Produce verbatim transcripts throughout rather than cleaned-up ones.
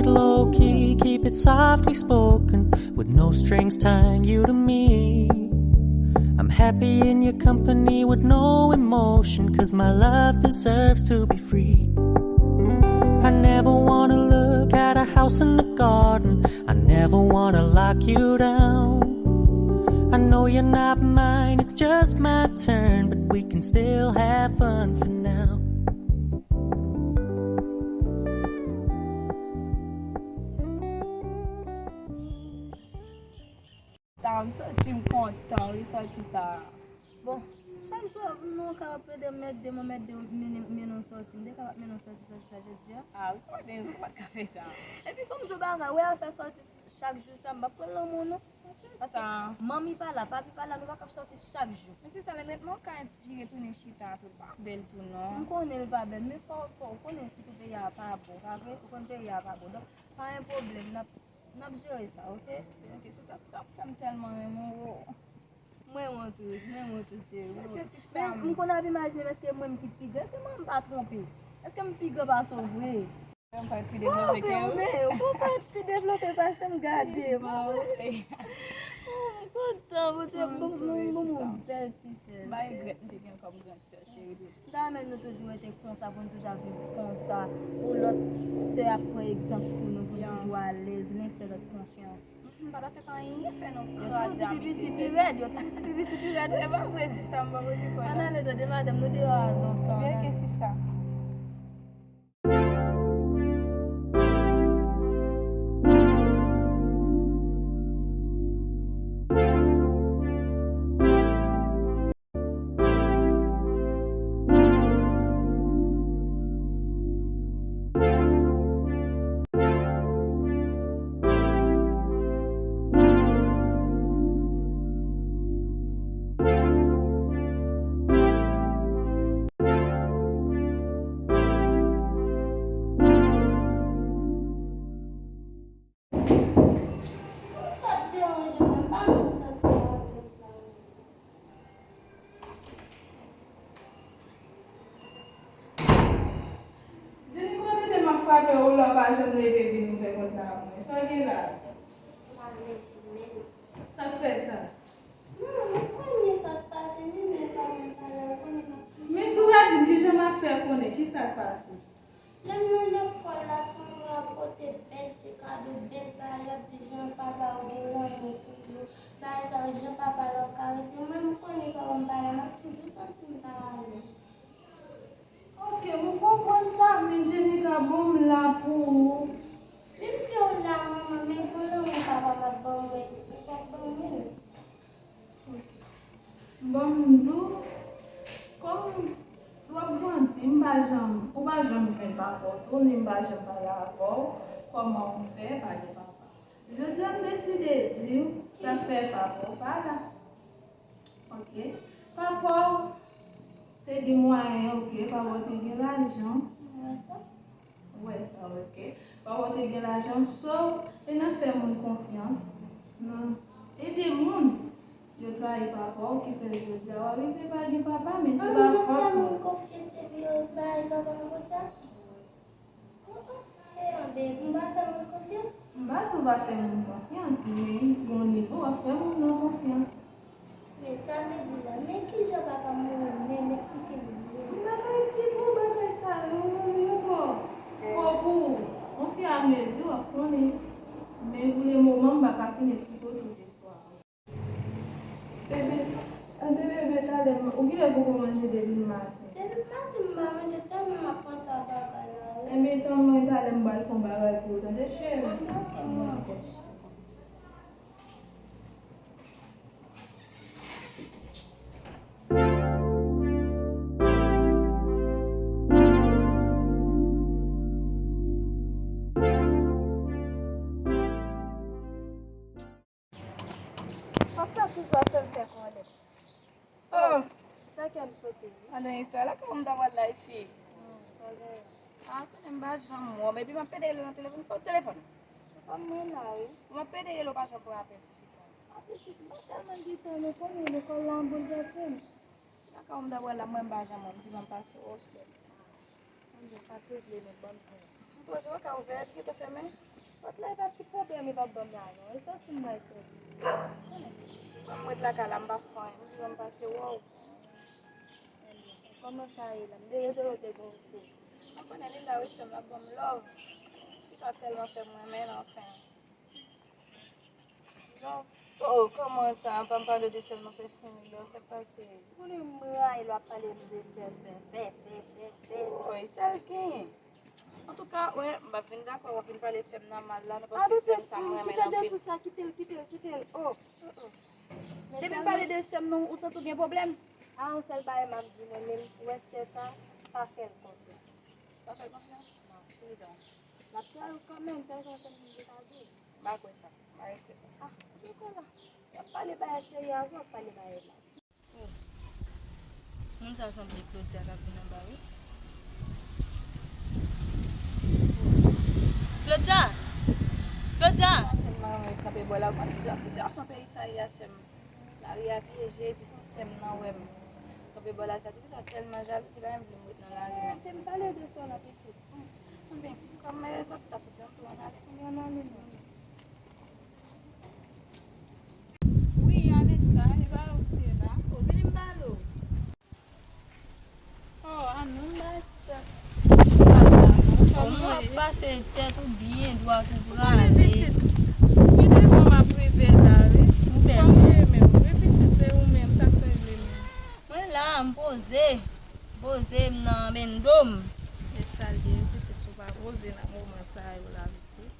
Low key, keep it softly spoken, with no strings tying you to me. I'm happy in your company with no emotion, 'cause my love deserves to be free. I never wanna look at a house in the garden. I never wanna lock you down. I know you're not mine, it's just my turn, but we can still have fun for now. Sa, m santi m kontan wi sòti sa. Bon, chak jou nou kapab plede m ede m, m ede w mennen, mennen w sòti. M te kapab mennen w sòti, sòti sa jodi a. Ah, ou konnen, ou pa t ka fè sa. Epi kòm di w bagay, wè afè sòti chak jou sa, m p ap pran lanmou non. Paske manmi pa la, papi pa la, nou pa kab sòti chak jou. Men se sa, lè nètman w ka vire tounen chita tou, l pa bèl tou non. M konnen l pa bèl, men fò, fò, ou konnen sitou peyi a pa bon, pa vre? Ou konn peyi a pa bon. Donk, pa gen pwoblèm, n ap, n ap jere sa, oke? Ok, se sa, se sa k fè m tèlman renmen w. Mwen renmen w tou, mwen renmen w tou, cheri. Mwen renmen w tou. Men m konn ap imajine m, èske mwen m ki pi gran? Èske mwen m pa twonpe? Èske m pi gran pase w vre? Mwen pral pi devlope ke ou. Ou pa pi devlope pase m, gade, mwen. Oh, m kontan, Bondye ban m yon bèl ti sè. M pa regrèt m te gen kòm gran sè, cheri. M ta renmen nou toujou rete konsa, pou nou toujou ap viv konsa. Pou lòt sè ap pran egzanp sou nou, pou nou toujou alèz, men fè lòt konfyans. Pandan se tan, anyen fè nou kraze amiti. Yo toujou di pi piti pi rèd, yo toujou di pi piti pi rèd. E pa vre, sista, m pa vle di kwè. Ann ale tande madanm, nou deyò a lontan. Ok, sista. Sa t deranje mwen, m pa menm santi m anlèz la. Jenny, konbyen de m ap frape w la, w pa janm leve vin ouvè pòt la pou mwen. Sa w gen la? M pa leve menm. Sa k fè sa? Manman, mwen konnen sa k pase, men mwen pa menm pale, ou konnen m ap... Men si w pa di m, kijan m ap fè konnen? Kisa k pase? Lè m nan lekòl la, ti moun yo ap pote bèl ti kado, bèl bagay, y ap di jan papa w gen lanmou pou yo. Bagay sa yo, jan papa yo ap karese. Mwen, m konnen kòman m pa la, m ap toujou santi m pa alèz. Ok, m konprann sa, men Jenika, bon, m la pou ou. Menm ke w la, manman, men gon lanmou papa m ap ban mwen, ou p ap ban mwen l. Bon, m di w, kòm w ap grandi, m pa janm, ou pa janm jwenn papa w tou, ni m pa janm pale avè w, kòman w fè pa gen papa? Jodi a, m deside di w sa k fè papa w pa la. Ok. Papa w te gen mwayen, ok, papa w te gen lajan. Ou wè sa, ok. Papa w te gen lajan, so, e nan fè moun konfyans, nan ede moun. Yo trayi papa w ki fè jodi a w rive pa gen papa, men se pa fòt mwen. An, nou fè moun konfyans epi yo bay papa m konsa? An, an, e an, baby, m pa fè moun konfyans? M pa di w pa fè moun konfyans, men gon nivo w ap fè moun nan konfyans. Men sa vle di la, men kijan papa m renmen m, esplike m byen. M pa ka esplike w bagay sa yo, yo twò fò pou ou. Ofiramezi w ap konnen. Men pou le moman, m pa ka fin esplike w tout istwa a. Bebe, an, bebe, bebe, talè, ou genlè poko manje depi maten. Depi maten m pa manje, tèlman m ap panse a bagay la wi. Enben, tann mwen, talè m pral fè yon bagay pou ou, tande, cheri? Enben, ok, mwen. Dakò. Pap sa toujou ap fè m fè kòlè. Oh! Sa kè m sote wi. Pandan istwa la, kòman m ta pral la, fi? Hmm, sa gen. Ah, konnen m pa janm wè w, epi m ap pede rele w nan telefòn, ou pa telefòn? Telefòn mwen la wi. M ap pede rele w, ou pa janm pran apèl, ti fi sa. Ah, pitit, m pa tèlman gen tan non, konnen lekòl la boulvèse m. Lakay ou m ta pral la, mwen m pa janm wè w, m di m ap pase w sèl. Sa te vle, men ban m zen. M poze w ka ouvè, li gentan fèmen. Pòt la, e pa ti pwoblèm, li p ap ban m la, non. Li sòti, m bay sòti. Mwen, m ret lakay la, m pa fè anyen. M di, ban m pase wè w. Kòman sa ye la? M te rete, rete konsa. M konnen li la, wi, sè m, l ap ban m love. Sa tèlman fè m renmen l, anfen. Non. Oh, kòman sa? Pa m pale de sè m nan fè fini la, sa k pase? Ou konnen m rayi lè w ap pale m de sè, sè, sè, sè, sè, sè. Oh, e sa l genyen? Antouka, wè, m p ap vin dakò w ap vin pale sè m nan mal la, non, paske sè m sa m renmen l anpil. Kite l, kite l, kite l, kite l. Oh, oh, oh. Depi m pale de sè m nan, ou santi w gen pwoblèm? A, yon sèl bagay m ap di w, mwen menm, ou wè sè sa, pa fè l konfyans. Pa fè l konfyans? Non, prizon. L ap twa yo kanmenm, sèl sa, sèl moun ki ka di. M pa kwè sa. M pa kwè sa. Ah, ou kwè la. Y ap pale bagay serye avè w, y ap pale bagay la. Oh. Moun sa sanble Claudia k ap vin anba, wi. Claudia! Claudia! Sèlman mwen kanpe bò la, ou konn kijan sitiyasyon peyi sa ye a, sè m. Lari a pyeje, epi si sè m nan wè m kanpe bò la, sa te fè tèlman jalouzi, li pa menm vle m ret nan lari a. Te m pale de sa la, pitit. Anben, kòm mwen sòti, t ap sòti, ann tou, ann ale. Ann ale, non. Wi, Alexa, e ba ou te la. O, vini m pale w. Oh, a non, m ba sa. Kòman w ap pase tèt ou byen dwat ou prale? Ou konnen pitit, pi devan m ap rive la, wi. Ou bèl, wi. Kòman ou ye menm? Wi, pitit, se ou menm, sa k rive menm? Mwen la, m poze. Poze m nan bendo m. E sa l ye, pitit, si w pa poze nan moman sa yo la, pitit.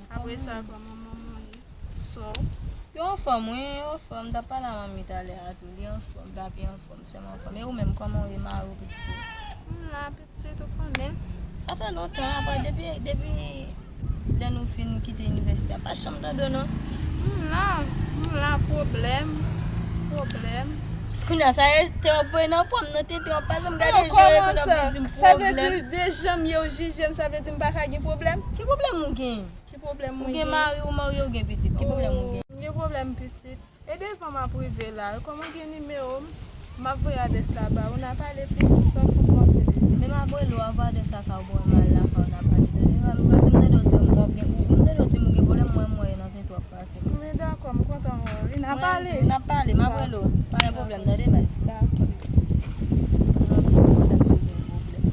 Apre sa, kòman manman w ye? Sè w? Yo anfòm, wi, yo anfòm. M t ap pale a manmi talè a tou. Li anfòm, papi anfòm, sè m anfòm. E ou menm, kòman w ye, mari w, pitit ou? M la, pitit, ou konnen. Sa fè lontan, apa depi, depi lè nou fin kite inivèsite a, pa janm tande w, non. M la, m la, pwoblèm, pwoblèm. Kounye a, sa e te w ap voye nan pwa m nan tenten w ap pase, m gade je w epi w ap vin di m pwoblèm. Sa vle di, de jan m ye w jije m, sa vle di m pa ka gen pwoblèm? Ki pwoblèm ou gen? Ki pwoblèm mwen gen? Ou gen mari, ou marye, ou gen pitit. Ki pwoblèm ou gen? M gen pwoblèm pitit. E devan m ap rive la, kòman gen nimewo m? M ap voye adrès la ba ou, n a pale plis, sa w panse de li? Men m ap rele w, avè adrès la ka w ba w, m al lakay w, n a pale, tande? Paske m tande w di m w ap gen, m tande w di m ou gen pwoblèm, mwen, mwen, nan tenten w ap pase. Men dakò, m kontan wè w wi, n a pale. N a pale, m ap rele w. Pa gen pwoblèm, tande, baz? Dakò.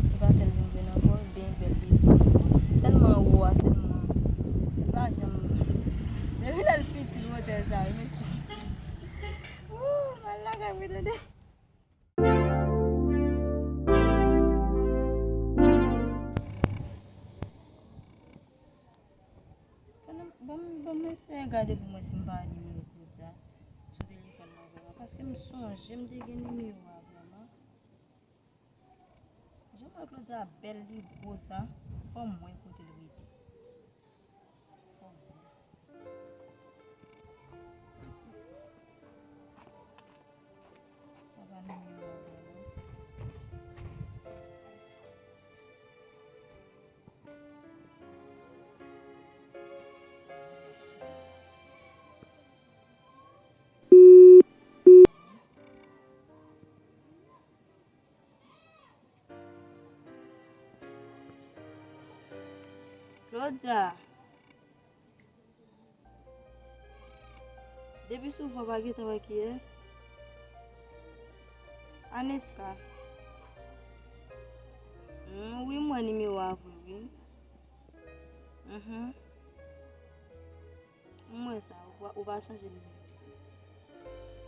Ou pa fè l vin jwenn ankò, byen bèl li. Sèlman ou a, sèlman. Li pa janm. Depi lè l piti, motè sa, wi, mesye. Ooh, m al lakay mwen, tande. Ban m, ban m, ban m eseye gade pou mwen si m pa wè nimewo Claudia sou telefòn nan vrèman, paske m sonje m te gen nimewo a vrèman. Jan m wè Claudia bèl, li gwo sa, fò m wè kote l rete. Fò m wè. Mèsi. Sa pa nimewo a vrèman. Claudia. Depi sou vwa pa gentan wè kiyès. Aneska. Hmm, wi, m wè nimewo a vre, wi. Mhm. M wè sa, ou pa, ou pa chanje nimewo.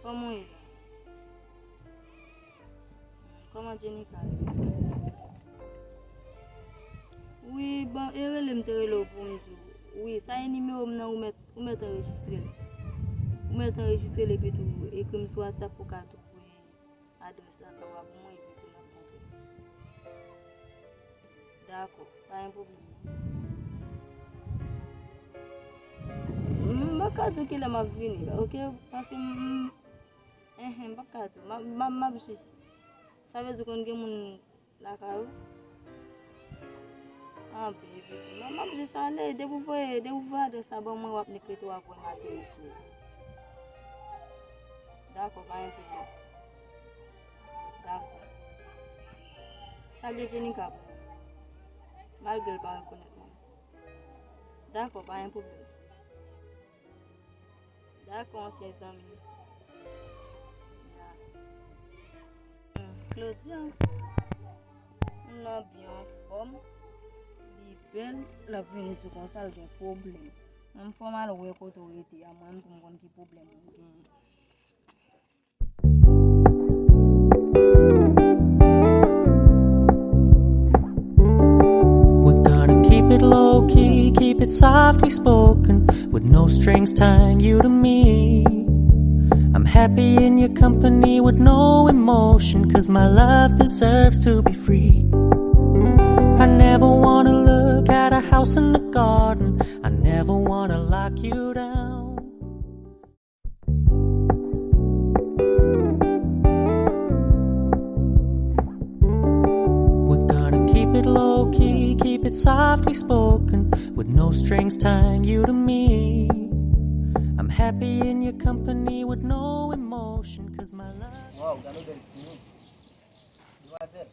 Kòman w ye la? Kòman Jenika ye? Wi, bon, e rele m te rele w pou m di w. Wi, sa e nimewo m nan, ou mèt, ou mèt anrejistre l. Ou mèt anrejistre l epi tou ekri m sou WhatsApp pou w ka tou voye adrès lakay ou a pou mwen epi tou n ap monte. Dakò, pa gen pwoblèm non. M p ap ka di w kilè m ap vini, oke? Paske m, m, enhen, m p ap ka di w. M ap, m ap, m ap jis. Sa vle di konn gen moun lakay ou? Anben, epi tou, m, m ap jis ale. Depi w voye, depi w voye adrès la ban mwen, w ap nik rete w ap wè m ateri sou ou. Dakò, pa gen pwoblèm. Dakò. Salye Jenika pou mwen. Malgre l pa rekonèt mwen. Dakò, pa gen pwoblèm. Dakò, ansyen zanmi. Ya. Hmm, Claudia, moun nan byen anfòm, li bèl, l ap vin di w konsa l gen pwoblèm. Mwen, m fò m al wè kote w rete a, mwen menm pou m konn ki pwoblèm ou genyen. We're gonna keep it low key, keep it softly spoken, with no strings tying you to me. I'm happy in your company with no emotion, cause my love deserves to be free. I never wanna look at a house in the garden, I never wanna lock you down. We're gonna keep it low key, keep it softly spoken, with no strings tying you to me. I'm happy in your company with no emotion, cause my love. Waw, gade bèl timoun. Demwazèl.